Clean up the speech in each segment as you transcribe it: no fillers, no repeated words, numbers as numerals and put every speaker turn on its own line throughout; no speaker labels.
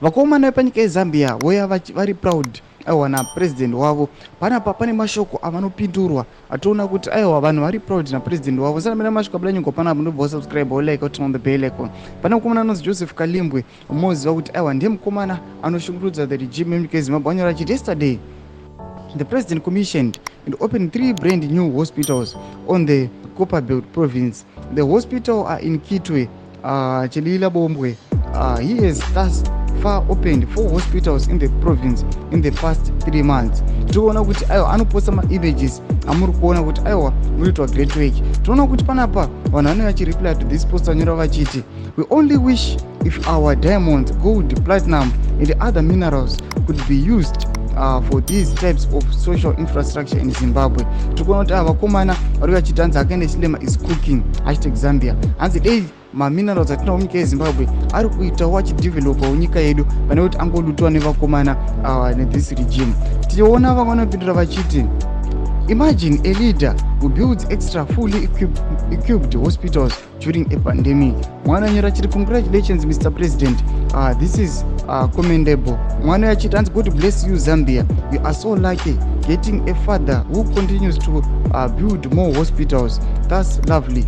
Vakomana vepanyika yeZambia voya vari proud, aiwa, napurezidendi wavo. Panapa pane mashoko avanopindurwa, atoona kuti aiwa, vanhu vari proud napurezidendi wavo. Sanamira mashoko abuda nyika panapa, ndobva wasubscribe, wolike, turn on the bell icon. Pane mukomana anonzi Joseph Kalimbwe, moziva kuti aiwa, ndiye mukomana anoshungurudza the regime yemunyika yeZimbabwe. Anyora achiti, "Yesterday the president commissioned and opened three brand new hospitals on the Copperbelt Province. The hospital are in Kitwe, Chililabombwe. He has thus far opened four hospitals in the province in the past 3 months." Tinoona kuti aiwa, anoposta maimages amuri kuona kuti aiwa, munoitwa great work. Tinoona kuti panapa vanhu vanenge vachireply to this post, vanyora vachiti, "We only wish if our diamonds, gold, platinum and other minerals could be used for these types of social infrastructure in Zimbabwe." Tiri kuona kuti ava vakomana vari vachiti, hanzi Hakainde Hichilema is cooking, #Zambia. Hanzi dei maminerals atinawo munyika yeZimbabwe ari kuitawo achidevelopawo nyika yedu, pane kuti angolootwa nevakomana nethis regime. Tichiona vamwe vanopindura vachiti, "Imagine a leader who builds extra fully equipped hospitals during a pandemic." Mwana anyora achiti, "Congratulations, Mr President, this is commendable." Mwana achiti, hanzi, "God bless you, Zambia. You are so lucky getting a father who continues to build more hospitals. That's lovely.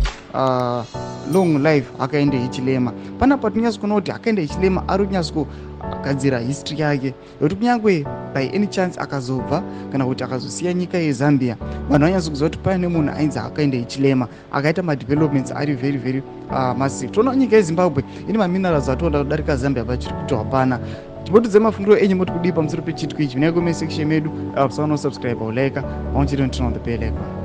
Long life Hakainde Hichilema." Panapa tinonyatso kuona kuti Hakainde Hichilema ari kunyatsogadzira history yake, yekuti kunyange by any chance akazobva kana kuti akazosiya nyika yeZambia, vanhu vanyatso kuziva kuti paine munhu ainzi Hakainde Hichilema akaita madevelopments ari very very massive. Toona nyika yeZimbabwe ine maminerals atoda kudarika Zambia, pachiri kuti hapana. Timbotidze mafungiro enyu, moti kudii pamusoro pechitiko ichi? Vinai comment section medu. Musaona kusubscribe, ulike, pamwe chete noturn on the bell icon.